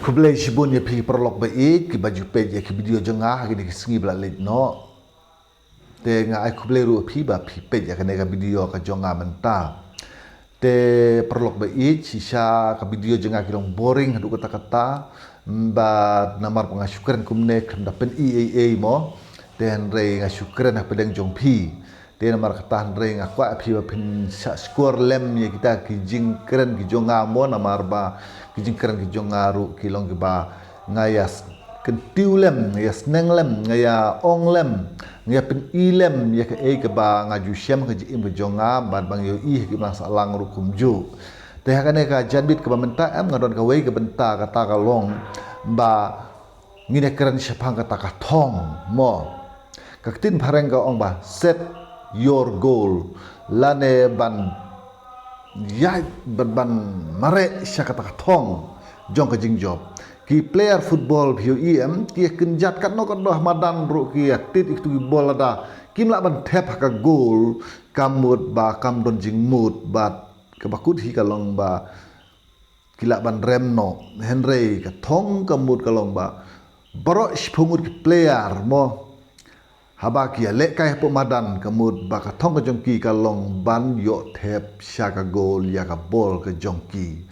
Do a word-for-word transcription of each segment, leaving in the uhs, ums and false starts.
Khublei shibun ïa phi paralok ba ïeit kiba ju peit ïa ki video jong nga ha kine ki sngi ba la leit noh. Te nga ai khublei ruh ïa phi ba phi peit ïa kane ka video ka jong nga mynta. Te paralok ba ïeit, shisha ka video jong nga ki long boring haduh katta katta. Bad namar ba nga shu kren kumne khlem da pyni ei ei mo. Te hynrei nga shu kren hapdeng jong phi. Te namar kata hynrei nga kwah ïa phi ba phin shah shkor lem ïa kita ki jingkren ki jong nga mo, namar ba ki jingkren ki jong nga ruh ki long kiba nga ïa s-, kyntiew lem, nga ïa sneng lem, nga ïa ong lem, nga ïa pyni lem ïa kaei kaba nga ju shem ha ka jingim ka jong nga, bad ba nga ïohi ha ki imlang sahlang ruh kumjuh. Te ha kane ka janmiet kaba mynta em, nga don kawei ka bynta, kata ka long ba ngin ïa kren shaphang kata ka thong mo. Ka ktien phareng ka ong ba set your goal, lane ban ïa, ban, ban mareh sha kata ka thong jong ka jingjop. Ki player football phi ïohi em, ki ïa kynjat katno katno ha madan ruh ki ïa tied ïa kitu ki bol, lada kim lah ban thep ha ka goal, ka mut ba kam don jingmut, bad kaba kut hi ka long ba ki lah ban rem noh. Hynrei ka thong ka mut ka long ba baroh shiphew ngut ki player mo, haba ki ïalehkai hapoh madan, ka mut ba ka thong ka jong ki ka long ban ïoh thep sha ka goal ïa ka bol ka jong ki.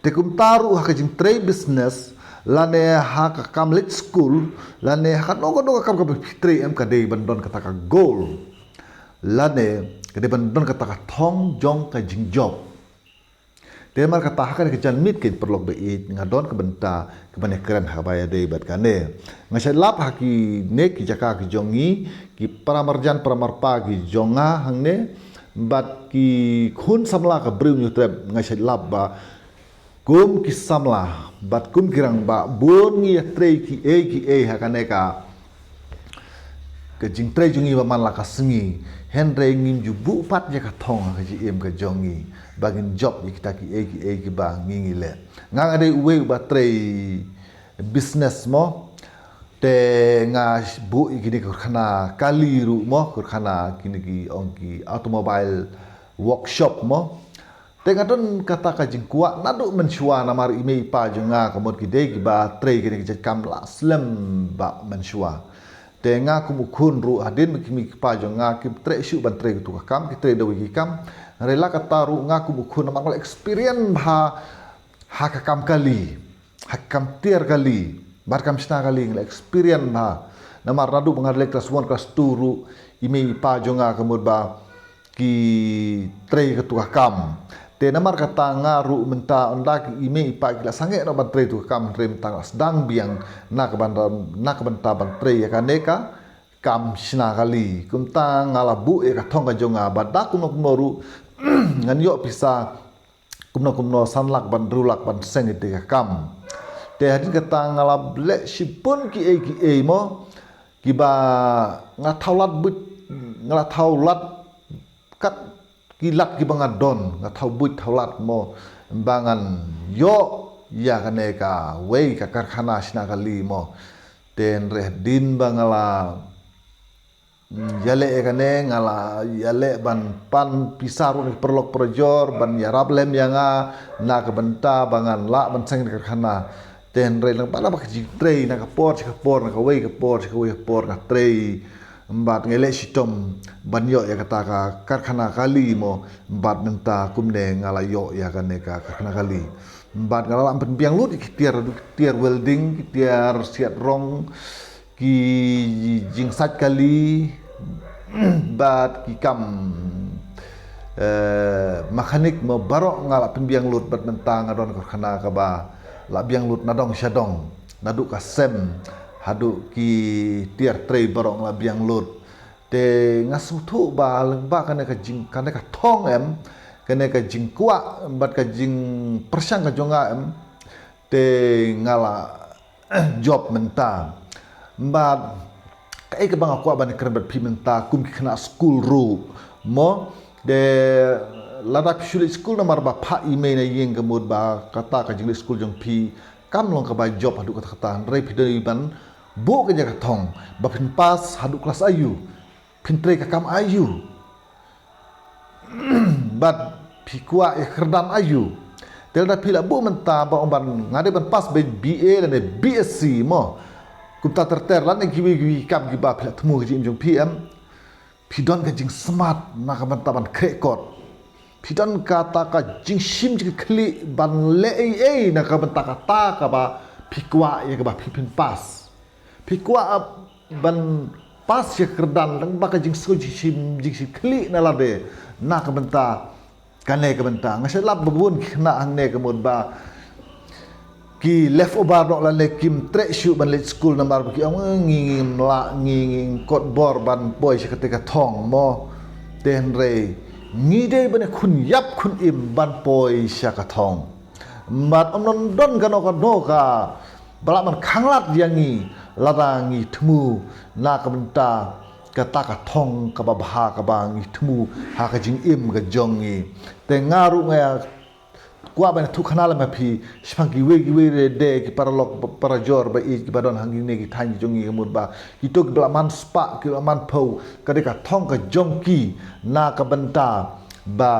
Te kumta ruh ha ka jingtrei business, lane ha ka kam leit skul, lane ha kano kano ka kam kaba phi trei em, ka dei ban don kata ka goal, lane ka dei ban don kata ka thong jong ka jingjop. Te namar kata ha kane ka janmiet, ki paralok ba ïeit, nga don ka bynta kaban ïa kren ha kaba ïadei bad kane. Nga shait lap ha kine ki jaka ki jong ngi, ki para marjan para marpa ki jong nga hangne, bad ki khun samla ka Bri u Hynñiewtrep, nga shait lap ba kum ki samla bad kum ki rangbah, bun ngi ïa trei kiei kiei ha kane ka ka jingtrei jong ngi ba man la ka sngi, hynrei ngim ju buh pat ïa ka thong ha ka jingim ka jong ngi ba ngin jop ïa kita kiei kiei kiba ngi ngi leh. Nga, nga dei uwei uba trei business mo, te nga buh ïa kine ki karkhana kali ruh mo, karkhana kine ki ong ki automobile workshop mo. Te nga don kata ka jingkwah naduh mynshuwa, namar i mei i pa jong nga ka mut ki dei kiba trei kine ki jait kam la slem bha mynshuwa. Te nga kum u khun ruh, hadien ba ki mei ki pa jong nga kim treh shuh ban trei katu ka kam, ki trei da kawei ki kam. Hynrei la katta ruh nga kum u khun namar nga la experience bha ha ka kam kali, ha ka kam tiar kali bad kam shna kali, nga la experience bha. Namar naduh ba nga la leit klas one, klas two ruh, i mei i pa jong nga ka mut ba ki trei katu ka kam. Te namar kata nga ruh mynta, ynda ki i mei i pa ki la sangeh noh ban trei katu ka kam, hynrei mynta nga la sdang biang na ka ban, na ka bynta ban trei ïa kane ka kam shna kali. Kumta nga la buh ïa ka thong ka jong nga ba da kumno kumno ruh ngan ïoh pisa kumno kumno, san lak ban hynriew lak ban seng ïa kata ka kam. Te hadien kata nga la leh shibun kiei kiei mo, kiba nga thaw lad buit, nga la thaw lad kat ki lad kiba nga don, nga thaw buit thaw lad mo, ba ngan ïoh ïa kane kawei ka karkhana shna kali mo. Te hynrei hadien ba nga la, mm, ïaleh ïa kane, nga la ïaleh ban pan pisa ruh na ki paralok parajor ban ïarap lem ïa nga na ka bynta ba ngan lah ban seng ïa ka karkhana. Te hynrei lyngba, lyngba ka jingtrei, na ka por sha ka por, na kawei ka por sha kawei ka por, nga trei bad nga ïaleh shitom ban ïoh ïa kata ka karkhana kali mo, bad mynta kumne nga la ïoh ïa kane ka karkhana kali. Bad nga la lah pynbiang lut ïa ki tiar, ki tiar welding, ki tiar siat rong, ki jingsait kali, bad ki kam, eh, mechanic mo, baroh nga la pynbiang lut. Bad mynta nga don karkhana kaba la biang lut nadong shadong, naduh ka sem haduh ki tiar trei, baroh nga la biang lut. Te nga sngewthuh ba lyngba kane ka jing, kane ka thong em, kane ka jingkwah bad ka jingpyrshang ka jong nga em, te nga la jop mynta. Bad kaei kaba nga kwah ban kren bad phi mynta kum ki khynnah skul ruh mo, te lada phi shu leit skul namar ba phah i mei na ïing, ka mut ba kata ka jingleit skul jong phi kam long kaba jop haduh katta katta, hynrei phi dei ban buh kane ka thong ba phin pass haduh klas aiu, phin trei ka kam aiu, bad phi kwah ïa ka kyrdan aiu. Te lada phi la buh mynta ba ong ban nga dei ban pass ba B A lane B S C mo. Kumta ter ter lane kiwei kiwei ki kam kiba phi la thmu ha ka jingim jong phi em. Phi don ka jingsmat na ka bynta ban khreh kot. Phi don kata ka jingshim jingkhlieh ban leh ei ei na ka bynta kata kaba phi kwah ïa kaba phi phin pass. Phi kwah ban pass ïa ka kyrdan tang ba ka jingsngew jingshim jingshim khlieh na lade na ka bynta kane ka bynta. Nga shu lap ba bun ki khynnah hangne ka mut ba ki left over noh lane kim treh shuh ban leit skul namar ba ki ong, "Eh, ngi ngim lah, ngi ngim kot bor ban poi sha kata ka thong mo." Te hynrei ngi dei ban khun ïap khun im ban poi sha ka thong. Mat ym don kano kano kaba lah ban khanglad ïa ngi lada ngi thmu na ka bynta kata ka thong kaba bha kaba ngi thmu ha ka jingim ka jong ngi. Te nga ruh nga kwah ban ïathuh khana lem ïa phi shaphang kiwei kiwei de ki paralok parajor ba ïeit kiba don hangne ki thaiñ jong ngi ka mut ba kito kiba la man spah kiba la man phew ka dei ka thong ka jong ki na ka bynta ba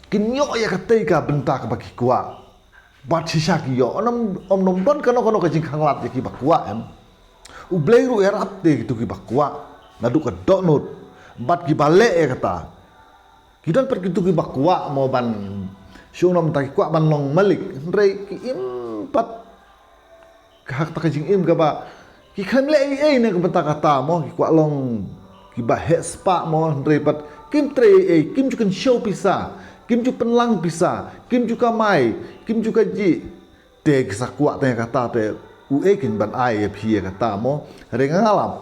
kin ïoh ïa katei ka bynta kaba ki kwah. Bad shisha ki ïoh. Ym, ym, ym don kano kano ka jingkhanglad ïa kiba kwah em. U Blei ruh u ïarap ïa kito kiba kwah naduh ka dohnud. Bad kiba leh ïa kata. Ki don pat kito kiba kwah mo ban shu ong namar ki kwah ban long malik. Hynrei ki im pat ha kata ka jingim kaba ki khlem leh ei ei na ka bynta kata mo, ki kwah long kiba heh spah mo, hynrei pat kim trei ei ei, kim ju kynshew pisa, kim ju pynlang pisa, kim ju kamai, kim ju kajih. Te ki sa kwah tang ïa kata te uei kin ban ai ïa phi ïa kata mo. Hynrei nga lap,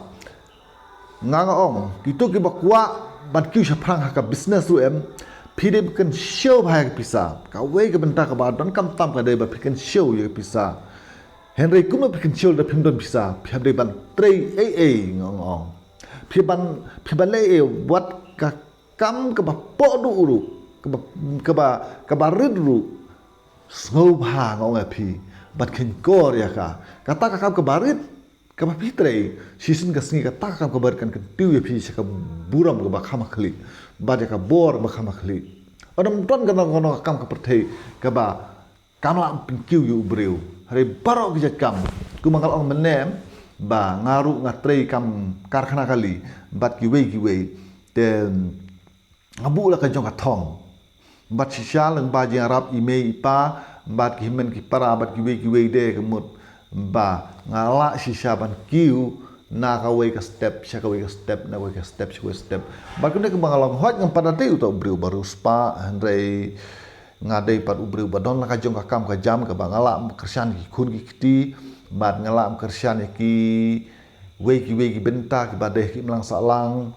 nga nga ong kito kiba kwah ban kiew shaphrang ha ka business ruh em, phi dei ban kynshew bha ïa ka pisa. Kawei ka bynta kaba donkam tam ka dei ba phi kynshew ïa ka pisa. Hynrei kumno phi kynshew lada phim don pisa, phi hap dei ban trei ei ei, nga ong. Phi ban, phi ban leh ei ei wat ka kam kaba poh duh ruh, kaba, kaba, kaba rit ruh. Sngewbha nga ong ïa phi ban kynkor ïa ka. Kata ka kam kaba rit kaba phi trei shisien ka sngi, kata ka kam kaba rit kan kyntiew ïa phi sha ka burom kaba kham khlieh bad ïa ka bor kaba kham khlieh. Ym don kano kano ka kam ka pyrthei kaba kam lah pynkiew ïa u briew. Hynrei baroh ki jait kam, kumba nga la ong mynne ba nga ruh nga trei kam karkhana kali bad kiwei kiwei. Te nga buh la ka jong ka thong. Bad shisha lyngba jingïarap i mei i pa bad ki hynmen ki para bad kiwei kiwei de ka mut ba nga lah shisha ban kiew na kawei ka step sha kawei ka step, na kawei ka step sha kawei step. Bad kumne kumba nga la ong hooid ngam pat dei uta u briew ba riewspah, hynrei nga dei pat u briew ba don la ka jong ka kam ka jam kaba nga lah ban kyrshan ki khun ki kti bad nga lah ban kyrshan ïa kiwei kiwei ki bynta kiba dei ha ki imlang sahlang.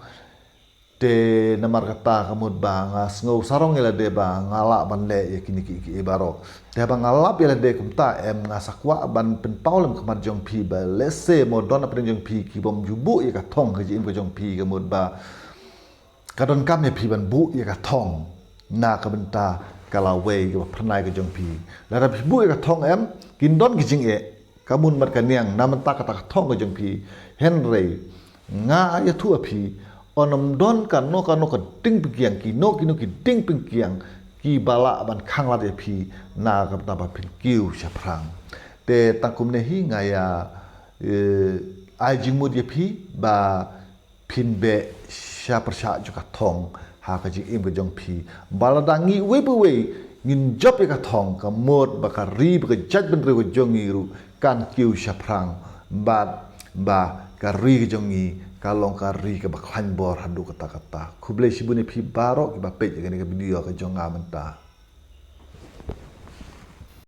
Te namar kata ka mut ba nga sngew sarong ïa lade ba nga lah ban leh ïa kine kiei kiei baroh. Te ba nga lap ïa lade kumta em, nga sa kwah ban pynpaw lem khmat jong phi ba lehse mo don hapdeng jong phi ki bym ju buh ïa ka thong ha ka jingim ka jong phi, ka mut ba ka donkam ïa phi ban buh ïa ka thong na ka bynta ka lawei kaba phyrnai ka jong phi. Lada phi buh ïa ka thong em, kin don ki jingeh ka mut bad ka niang na bynta kata ka thong ka jong phi. Hynrei nga ïathuh ïa phi, ym don kano kano ka ding pynkiang, kino kino ki ding pynkiang kiba lah ban khanglad ïa phi na ka bynta ba phin kiew shaphrang. Te tang kumne hi nga ïa, eh, ai jingmut ïa phi ba phin beh sha pyrshah jong ka thong ha ka jingim ka jong phi. Ba lada ngi uwei pa uwei ngin jop ïa ka thong, ka mut ba ka ri bad ka jaitbynriew ka jong ngi ruh kan kiew shaphrang bad ba ka ri ka jong ngi ka long ka ri kaba khlaiñ bor haduh katta katta. Khublei shibun ïa phi baroh kiba peit ïa kane ka video ka jong nga mynta.